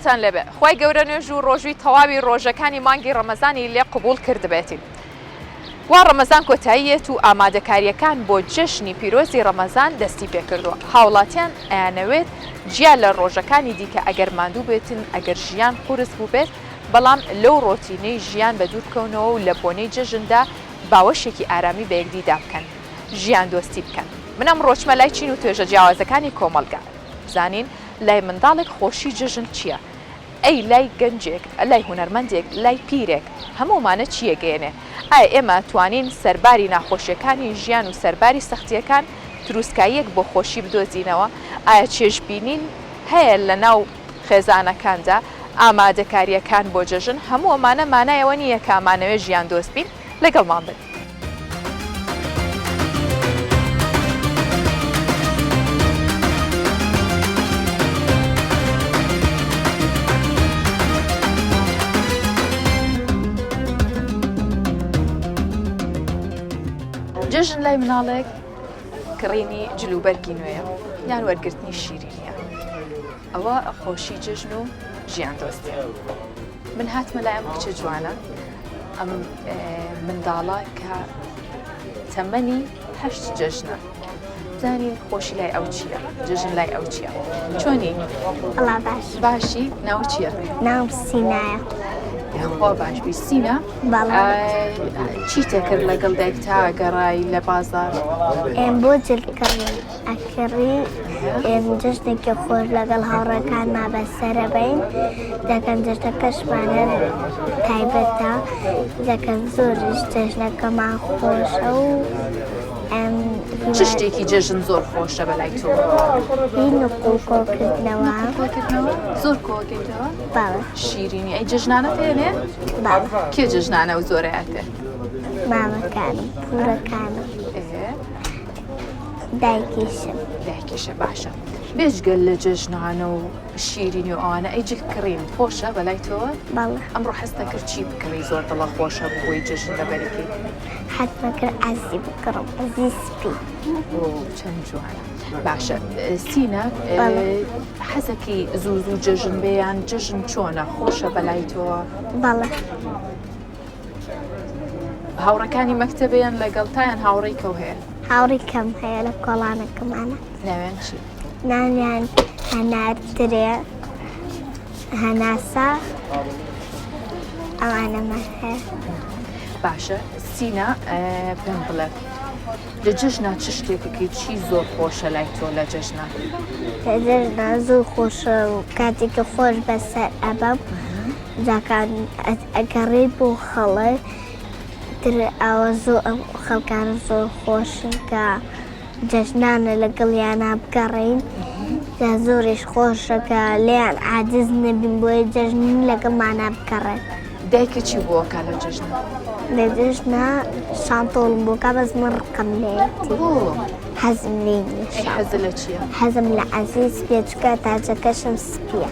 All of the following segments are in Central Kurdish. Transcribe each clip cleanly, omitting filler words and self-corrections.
سڵاوتان لێبێ خوای گەورە نوێژ و ڕۆژووی تەواوی ڕۆژەکانی مانگی ڕەمەزانی لێ قبوڵ کردبێتی. وا ڕەمەزان کۆتایی یەت و ئامادەکارییەکان بۆ جەژنی پیرۆزی ڕەمەزان دەستی پێکردووە، هاوڵاتیان ئەیانەوێت جیا لە ڕۆژەکانی دیکە ئەگەر ماندوو بێتن ئەگەر ژیان قورس بووبێت بەڵام لەو ڕۆتینەی ژیان بەدوور بکەونەوە و لە بۆنەی جەژندا باوەشێکی ئارامی بە یەکدیدا بکەن ژیان دۆستی بکەن. من ئەمڕۆ چمە لای چین و توێژە جیاوازەکانی کۆمەڵگا بزانین لای منداڵێک خۆشی جەژن چییە؟ ئەی لای گەنجێک، لای هونەرمەندێک، لای پیرێک، هەموو ئەمانە چی ئەگەیەنێ؟ ئایا ئێمە توانین سەرباری ناخۆشیەکانی ژیان و سەرباری سەختیەکان تروسکاییەک بۆ خۆشی بدۆزینەوە؟ ئایا چێژبینین هەیە لە ناو خێزانەکاندا؟ ئامادەکاریەکان بۆ جەژن، هەموو ئەمانە مانای ئەوە نییە کە ئەمانەوێ ژیاندۆست بین، لەگەڵمان بن. جەژن لای مناڵێک کڕینی جلوبەرگی نوێیە یان وەرگرتنی شیرینیە ئەوە خۆشی جەژن و ژیان دۆستیە من هاتمە لای ئەم کچە جوانە ئەم منداڵە کە تەمەنی هەشت جەژنە بزانین خۆشی لای ئەو چییە جەژن لای ئەو چییە چۆنی ئەڵا باش باشی ناو چییە ناوم سینایە یاخوا باش بی سینا چیتە کرد لەگەڵ دایک تا گەڕای لە بازار ئێم بۆ جل کڕین ئەکڕی ئێم جەژنێکی خۆش لەگەڵ هاوڕێکانما بەسەرە بەین دەکەن جەژنەکەشمان هەر تایبەتە دەکەن زۆریش جەژنەکەمان خۆشە و ئەم چ شتێکی جەژن زۆر خۆشە بەلای تۆ؟ هی نقڵ کۆکردنەوە کۆکردنەوە زۆر کۆکەیتەوە بەڵێ شیرینی ئەی جەژنانە پێنێ بەڵێ کێ جەژنانە و زۆرەیاتێ مامەکانم پورەکانم دایکیشم. دایکیشە باشە بێجگە لە جەژنانە و شیرینی و ئەوانە ئەی جل کڕین خۆشە بەلای تۆوە؟ بەڵێ. ئەمڕۆ حەز دەکرد چی بکڕی زۆر دڵە خۆشە بوو بۆی جەژن لەبەری کەی؟ حەزمە کرد عەزی بکڕم عەزی سپی. ئۆ چەند جوانە باشە سینا حەزەکەی زوو زوو جەژن بێ یان جەژن چۆنە خۆشە بەلای تۆوە؟ بەڵێ. هاوڕەکانی مەکتەبیان لەگەڵ تایان هاوڕێی کەو هەیە؟ هاوڕی کەم هەیە لە کۆڵانەکەمانە. ناویان چی؟ ناویان هەنار ترێ، هەناسە ئەوانەمان هەیە. باشە سینا پێم بڵێ لە جەژنا چ شتێکەکەی چی زۆر خۆشە لای تۆ لە جەژنا؟ لە جەژنا زۆر خۆشە و کاتێکی خۆش بەسەر ئەبەم جاکان ئەگەڕێ بۆ خەڵک تر ئاوە زۆر ئەم خەڵکانە زۆر خۆشن کە جەژنانە لەگەڵیانا بگەڕێین جا زۆریش خۆشە کە لێیان عاجز نەبین بۆیە جەژنی لەگەڵمانا بگەڕێن. دایکە چی بۆ کا لە جەژنە؟ لە جەژنە شانتۆڵم بۆ کا بەس من ڕقم لێیەتی بۆ؟ حەزم لێی نییە ئەی حەزت لە چییە؟ حەزم لە عەزیز سپیە چونکە تاجەکەشم سپیە.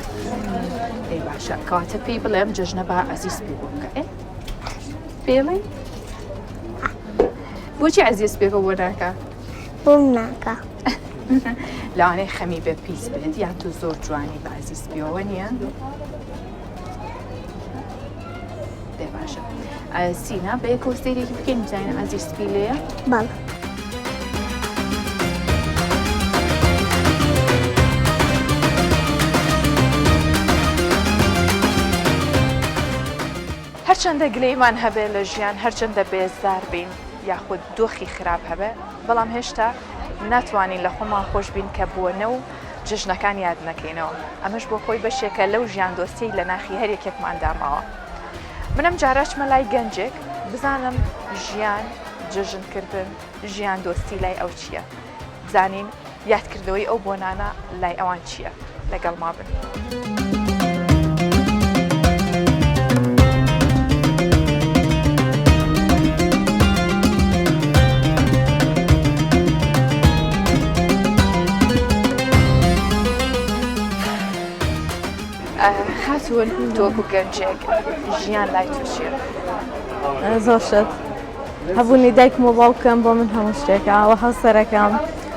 ئەی باشە کەواتە پێی بڵێ ئەم جەژنە با عەزیز سپی بۆ بکە ئێ پێڵی بۆچی عەزیز سپیەکە بۆ ناکا؟ بۆم ناکا. لەوانەیە خەمی بێ پیس بێت یان تۆ زۆر جوانی بە عەزیز سپیەوە نییە؟ دێ باشە سینا بەیەکەوە سەیرێکی بکەین بزانین عەزیز سپی لێیە؟ بەڵێ. هەرچەندە گلەیمان هەبێ لە ژیان، هەرچەندە بێزار بین یاخود دۆخی خراپ هەبێ، بەڵام هێشتا ناتوانین لە خۆمان خۆش بین کە بۆنە و جەژنەکان یاد نەکەینەوە، ئەمەش بۆ خۆی بەشێکە لەو ژیاندۆستیەی لە ناخی هەر یەکێکماندا ماوە. من ئەم جارە ئەچمە لای گەنجێک بزانم ژیان، جەژنکردن، ژیاندۆستی لای ئەو چییە؟ بزانین یادکردنەوەی ئەو بۆنانە لای ئەوان چییە؟ لەگەڵما بن. خاتوون تۆ وەکو گەنجێک ژیان لای تۆ چییە؟ زۆر شت هەبوونی دایکم و باوکم بۆ من هەموو شتێکە و هاوسەرەکەم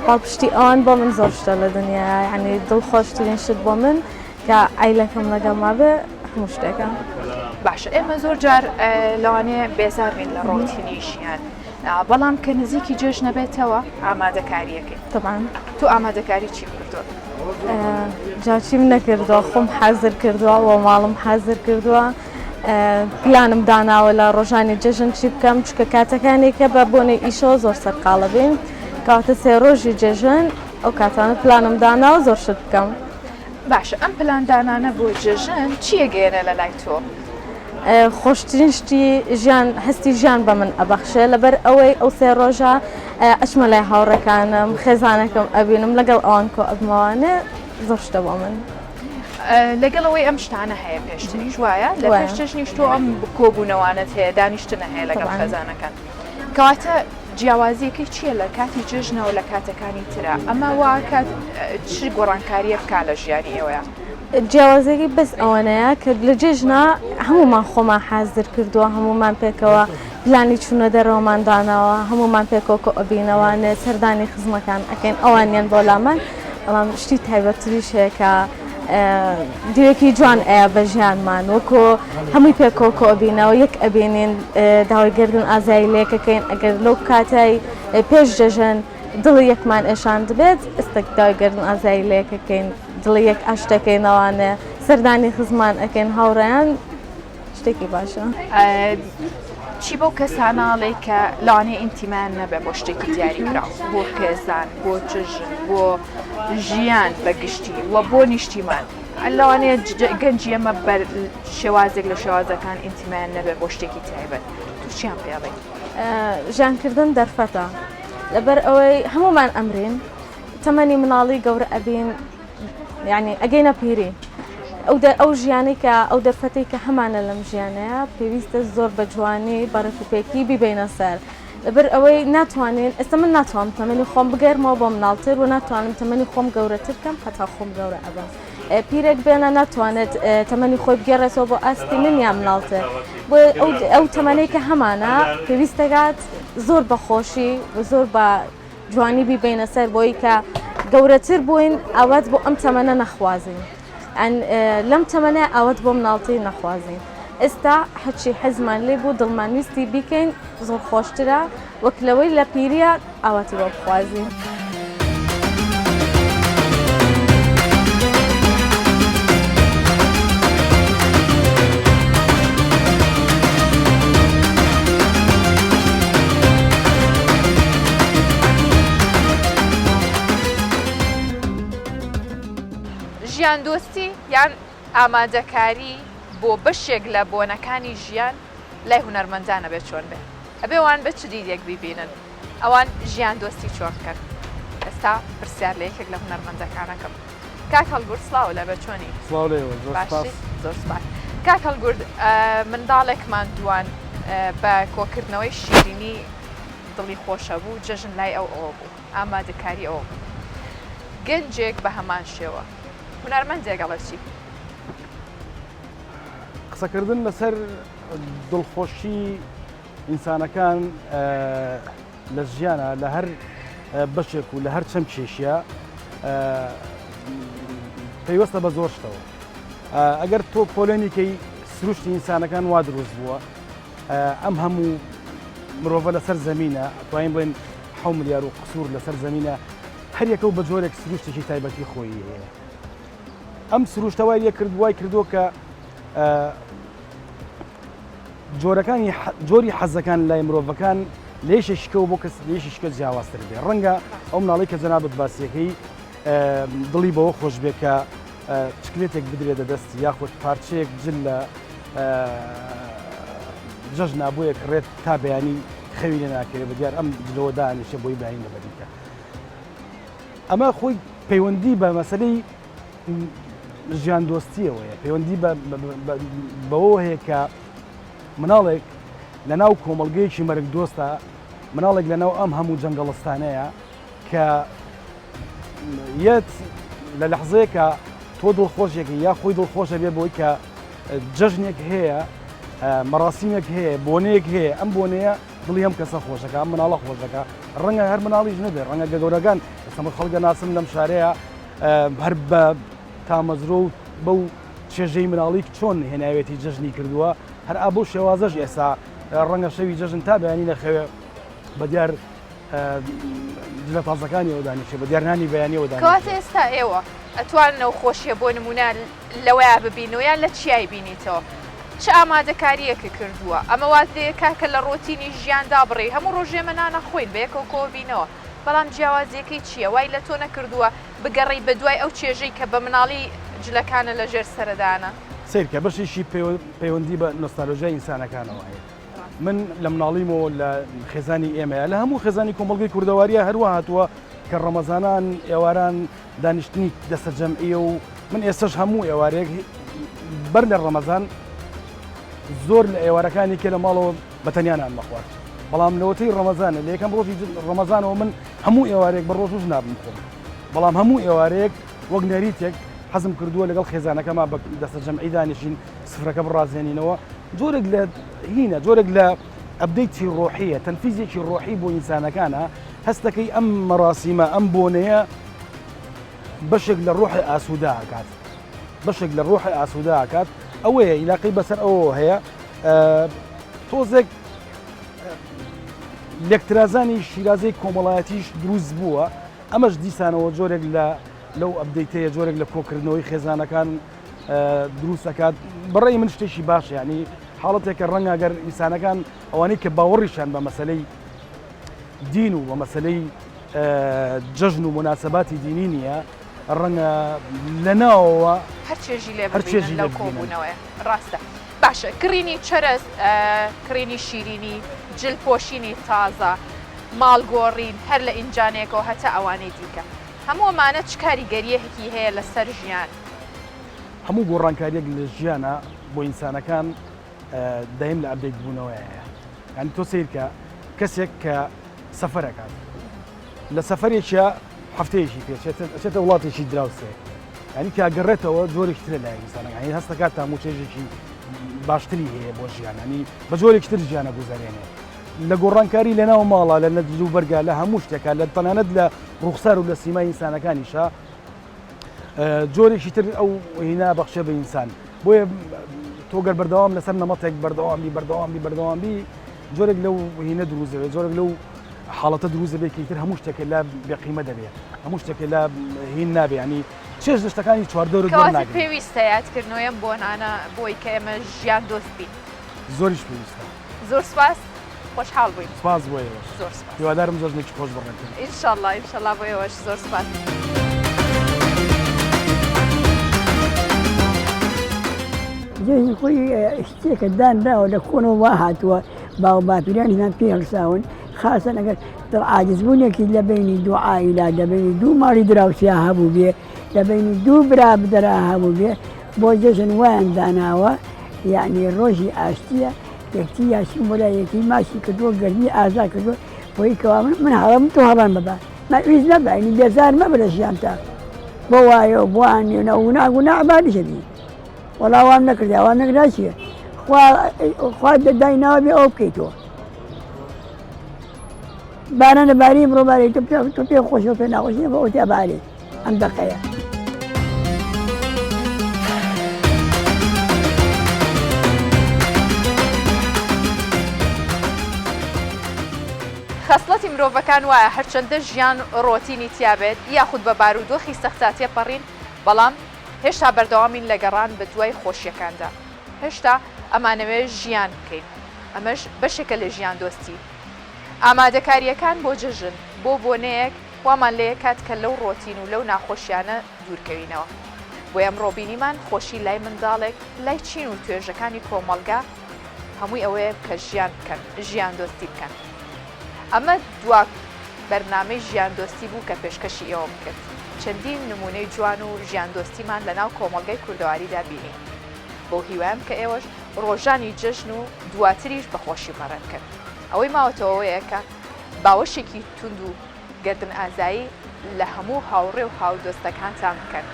پاڵپشتی ئەوان بۆ من زۆر شتە لە دنیا یعنی دڵخۆشترین شت بۆ من. کە عیلەکەم لەگەڵما بێ هەموو شتێکە. باشە ئێمە زۆر جار لەوانەیە بێزار بین لە ڕۆتینی ژیان بەڵام کە نزیکی جێژ نەبێتەوە ئامادەکاریەکەی طبعا تۆ ئامادەکاری چی کردووە؟ جا چیم نەکردووە خۆم حازر کردووە و ماڵم حازر کردووە پلانم داناوە لە ڕۆژانی جەژن چی بکەم چکە کاتەکانی کە بە بۆنەی ئیشەوە زۆر سەرقاڵە بین کەواتە سێ ڕۆژی جەژن ئەو کاتانە پلانم داناوە زۆر شت بکەم. باشە ئەم پلاندانانە بۆ جەژن چییە گەیەنە لە لای تۆ؟ خۆشترین شتی ژیان هەستی ژیان بە من ئەبەخشێ لەبەر ئەوەی ئەو سێ ڕۆژە ئەچمە لای هاوڕێکانم خێزانەکەم ئەبینم لەگەڵ ئەوان کۆ ئەبمەوانێ زۆر شتە بۆ من. لەگەڵ ئەوەی ئەم شتانە هەیە پێشتریش وایە لە پێش جەژنیش تۆ ئەم کۆبوونەوانەت هەیە دانیشتنە هەیە لەگەڵ خێزانەکان کەواتە جیاوازیەکەی چییە لە کاتی جەژنەوە لە کاتەکانی ترا ئەمە واکات چ گۆڕانکاریە بکا لە ژیانی ئێوەیە؟ جیاوازیەکەی بەس ئەوەنەیە کە لە جێژنا هەموومان خۆمان حازر کردووە هەموومان پێکەوە پلانی چوونە دەرەوەمان داناوە هەموومان پێکەوە کۆ ئەبینەوانێ سەردانی خزمەکان ئەکەین ئەوانیان بۆ لامان بەڵام شتی تایبەتتریش هەیە کە دیوێکی جوان ئەیا بە ژیانمان وەکۆ هەمووی پێکەوە کۆ ئەبینەوە یەک ئەبینین داوای گردن ئازایی لێکەکەین ئەگەر لەو کاتای پێش جەژن دڵی یەکمان ئێشاندبێت ئێستا داوای گردن ئازایی لێکەکەین دڵی یەک ئاشت دەکەینەوانێ سەردانی خزمان ئەکەین هاوڕێیان شتێکی باشە. چی بەو کەسانە ئەڵێی کە لەوانەیە ئینتیمایان نەبێ بۆ شتێکی دیاریکراو بۆ خێزان بۆ جەژن بۆ ژیان بە گشتی و بۆ نیشتیمان لەوانەیە گەنجی ئێمە بەر شێوازێک لە شێوازەکان ئینتیمایان نەبێ بۆ شتێکی تایبەت تو چیان پێ ئەڵێی؟ ژیانکردن دەرفەتە لەبەر ئەوەی هەموومان ئەمرین تەمەنی مناڵی گەورە ئەبین یعنی ئەگەینە پیری ئەو ئەو ژیانەی کە ئەو دەرفەتەی کە هەمانە لەم ژیانەیە پێویستە زۆر بە جوانی بەڕێک و پێکی بیبینە سەر لەبەر ئەوەی ناتوانین ئێستا من ناتوانم تەمەنی خۆم بگەرمەوە بۆ مناڵتر و ناتوانم تەمەنی خۆم گەورەتر کەم هەتا خۆم گەورە ئەبم پیرێک بێنە ناتوانێت تەمەنی خۆی بگەڕێتەوە بۆ ئاستی من یا مناڵتر بۆ ئەو تەمەنەی کە هەمانە پێویستەکات زۆر بەخۆشی و زۆر بە جوانی بیبەینە سەر بۆی کە گەورەتر بووین ئاوات بۆ ئەم تەمەنە نەخوازین لەم تەمەنە ئاوات بۆ مناڵتی نەخوازین ئێستا هەرچی حەزمان لێ بوو دڵمان ویستی بیکەین زۆر خۆشترە وەک لەوەی لە پیریە ئاواتی بۆ بخوازین. ژیاندۆستی یان ئامادەکاری بۆ بەشێک لە بۆنەکانی ژیان لای هونەرمەندان ئەبێ چۆن بێ؟ ئەبێ وان بە چ دیدێک بیبینن؟ ئەوان ژیاندۆستی چۆن بکەن؟ ئێستا پرسیار لە یەکێک لە هونەرمەندەکان ئەکەم. کاک هەڵگورد سڵاو لەبە چۆنی؟ سڵاو لێوە زۆر سپاس. زۆر سپاس. کاک هەڵگورد منداڵێکمان دوان بە کۆکردنەوەی شیرینی دڵی خۆشە بوو جەژن لای ئەو ئەوە بوو ئامادەکاری ئەوە بوو گەنجێک بە هەمان شێوە هونەرمەندێک ئەڵێ چی؟ قسەکردن لەسەر دڵخۆشی ئینسانەکان لە ژیانە لە هەر بەشێک و لە هەر چەمکێکیە پەیوەستە بە زۆر شتەوە ئەگەر تۆ پۆلێنیکەی سروشتی ئینسانەکان وا دروست بووە ئەم هەموو مرۆڤە لەسەر زەمینە توانین بڵێن حە ملیار و قسوور لەسەر زەمینە هەریەکە و بە جۆرێک سروشتێکی تایبەتی خۆی هەیە ئەم سروشتە وای لێ کرد وای کردووە کە جۆرەکانی جۆری حەزەکان لای مرۆڤەکان لە یەکێکیکەوە بۆ کەس لە یەکێکیکە جیاوازتر بێ ڕەنگە ئەو مناڵی کە جەنابت باسیەکەی دڵی بەوە خۆش بێ کە چکلێتێک بدرێتە دەست یاخود پارچەیەک جل لە جەژنا بۆیە کڕێت تا بەیانی خەوی لێ ناکەوێت بە دیار ئەم جلەوە دانیشێ بۆی بەیانی لەبەری بکە ئەمە خۆی پەیوەندی بە مەسەلەی ژیاندۆستیەوەیە، پەیوەندی بەوەوە هەیە کە مناڵێک لە ناو کۆمەڵگەیەکی مەرگ دۆستە، مناڵێک لە ناو ئەم هەموو جەنگەڵستانەیە کە یەت لە لەحزەیەکە تۆ دڵخۆشێکی یا خۆی دڵخۆشە بێ بۆی کە جەژنێک هەیە مەراسیمێک هەیە بۆنەیەک هەیە ئەم بۆنەیە دڵی ئەم کەسە خۆشەکە ئەم مناڵە خۆشەکە ڕەنگە هەر مناڵیش نەبێ ڕەنگە گەورەکان ئێستا من خەڵگە ناسم لەم شارەیە هەر بە تامەزرۆ و بەو چێژەی مناڵی چۆن هێناوێتی جەژنی کردووە هەر ئا بەو شێوازەش ئێستا ڕەنگە شەوی جەژن تا بەیانی نەخەوێ بە دیار جلە تازەکانیەوە دانیشێ بە دیار نانی بەیانیەوە دانیشێ. کەواتە ئێستا ئێوە ئەتوانن ئەو خۆشیە بۆ نموونە لەوەیا ببینەوە یان لە چیای بینیتەوە چ ئامادەکاریەکە کردووە ئەمە وات لێکا کە لە ڕۆتینی ژیان دابڕێی هەموو ڕۆژێ ئێمە نان ئەخۆین بەیەکەوە کۆ بینەوە بەڵام جیاوازیەکەی چیە وای لە تۆ نەکردووە بگەڕێی بەدوای ئەو چێژەی کە بە مناڵی جلەکانە لە ژێر سەرەدانە؟ سەیرکە بەشێکی پەیوەندی بە نۆستالۆژیای ئینسانەکانەوە هەیە من لە مناڵیمەوە لە خێزانی ئێمەیە لە هەموو خێزانی کۆمەڵگەی کوردەواریە هەروە هاتووە کە ڕەمەزانان ئێواران دانیشتنی دەستە جەمعیە و من ئێستش هەموو ئێوارێک بەر لە ڕەمەزان زۆر لە ئێوارەکانی کە لە ماڵەوە بە تەنیا نان مەخوارد بەڵام لەوەتەی ڕەمەزانە لە یەکەم ڕۆژی ڕەمەزانەوە من هەموو ئێوارێک بە ڕۆژوش نابم خۆم بەڵام هەموو ئێوارەیەک وەک نەریتێک حەزم کردووە لەگەڵ خێزانەکەما بە دەستە جەمعی دانیشین سفرەکە بڕازێنینەوە جۆرێک لە هینە جۆرێک لە update ی ڕۆحیە تەنفیزێکی ڕۆحی بۆ ئینسانەکانە هەستەکەی ئەم مەراسیمە ئەم بۆنەیە بەشێک لە ڕۆحی ئاسوودە ئەکات بەشێک لە ڕۆحی ئاسوودە ئەکات ئەوەیە ئیلاقەی بەسەر ئەوەوە هەیە تۆزێک لێکترازانی شیرازەی کۆمەڵایەتیش دروست بووە ئەمەش دیسانەوە جۆرێک لە لەو update ەیە جۆرێک لە کۆکردنەوەی خێزانەکان دروست ئەکات بەڕێی من شتێکی باش ینی حاڵەتێکە ڕەنگە گەر ئینسانەکان ئەوانەی کە باوەڕیشان بە مەسلەی دین و بە مەسلەی جەژن و موناسەباتی دینی نییە ڕەنگە لە ناوەوە هەر چێژی لێ ببینن لەو کۆبوونەوەیە ڕاستە باشە کڕینی چەرەس کڕینی شیرینی جل پۆشینی تازە ماڵ گۆڕین هەر لە ئینجانێکەوە هەتا ئەوانەی دیکە هەموو ئەمانە چ کاریگەرییەکی هەیە لەسەر ژیان؟ هەموو گۆڕانکارییەک لە ژیانا بۆ ئینسانەکان دایم لە update بوونەوەیە یانی تۆ سەیرکە کەسێک کە سەفەرەکات لە سەفەرێکیا هەفتەیەکی پێچێت ئەچێتە وڵاتێکی دراوسێ ینی کە گەڕێتەوە جۆرێکی ترە لای ئینسانەکان یعنی هەستەکات تاموچێژێکی باشتری هەیە بۆ ژیان ینی بە جۆرێکی تر ژیانە گوزارێنێ لە گۆڕانکاری لە ناو ماڵە لە نەجل و بەرگا لە هەموو شتێکا لە تەنانەت لە ڕوخسار و لە سیمای ئینسانەکانیشە جۆرێکی تر ئەو هینا بەخشێ بە ئینسان بۆیە تۆ گەر بەردەوام لەسەر نەمەتێک بەردەوام بی بەردەوام بی بەردەوام بی جۆرێک لەو هینە دروست دەبێت جۆرێک لەو حاڵەتە دروست دەبێت کە ئیتر هەموو شتێک لا بێقیمە دەبێت هەموو شتێک لا هین نابێ ینی چێژ لە شتەکانی چواردەورت کەواتە وەرناگری. پێویستە یادکردنەوەی ئەم بۆنانە بۆی کە ئێمە ژیان دۆست بین. زۆریش پێویستە. زۆر سوپاس خۆشحاڵ بووین. سپاس بۆ ئێوەش. زۆر سپاس. هیوادارم جەژنێکی خۆش بەڕێ بکەن. ئینشەڵا ئینشەڵا بۆ ئێوەش زۆر سپاس. جەژن خۆی شتێکە دانراوە لە کۆنەوە وا هاتووە باو باپیرانیمان پێ هەڵساون خاصەن ئەگەر دڵ عاجزبوونێکی لە بینی دوو عائیلە لە بینی دوو ماڵی دراوسیا هەبوو بێ لە بینی دوو برا بدەرا هەبوو بێ بۆ جەژن وایان داناوە یعنی ڕۆژی ئاشتیە یەکتی یاسین بۆ لای یەکی ماچی کردووە گەرمی ئازا کردووە بۆی کەوا من من هەڵەم تۆ هەڵەن ببە مەویست نەبە یعنی بێزار مەبە لە ژیانتا بۆ وایە و بۆ وانیە نە گونا گونا عبادیشەتی وەڵا وام نەکردا وام نەکردا چییە خوا خوا دایناوە بێ ئەو بکەیتەوە باران لە باری بڕۆ بارێ تۆ پێ تۆ پێ خۆشە پێ ناخۆشی بۆ ئەو تیا بارێ ئەم دەقەیە. خەسڵەتی مرۆڤەکان وایە هەرچەندە ژیان ڕۆتینی تیابێت یاخود بە بارودۆخی سەختا تێپەڕین بەڵام هێشتا بەردەوامین لە گەڕان بە دوای خۆشیەکاندا هێشتا ئەمانەوێ ژیان بکەین ئەمەش بەشێکە لە ژیان دۆستی ئامادەکاریەکان بۆ جەژن بۆ بۆنەیەک وامان لێکات کە لەو ڕۆتین و لەو ناخۆشیانە دوورکەوینەوە بۆیە ئەمڕۆ بینیمان خۆشی لای منداڵێک لای چین و توێژەکانی کۆمەڵگا هەمووی ئەوەیە کە ژیان بکەن ژیان دۆستی بکەن ئەمە دوا بەرنامەی ژیان دۆستی بوو کە پێشکەشی ئێوەم کرد چەندین نموونەی جوان و ژیان دۆستیمان لە ناو کۆمەڵگای کوردەواریدا بینی بەو هیوایەم کە ئێوەش ڕۆژانی جەژن و دواتریش بە خۆشی بەڕێ بکەن ئەوەی ماوەتەوە ئەوەیە کە باوەشێکی توند و گەردن ئازایی لە هەموو هاوڕێ و هاودۆستەکانتان بکەن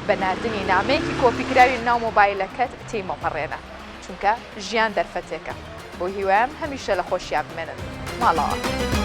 بە ناردنی نامەیەکی کۆپیکراوی ناو مۆبایلەکەت تێی مەپەڕێنە چونکە ژیان دەرفەتێکە بەو هیوایەم هەمیشە لە خۆشیا بمێنن ماڵاوا.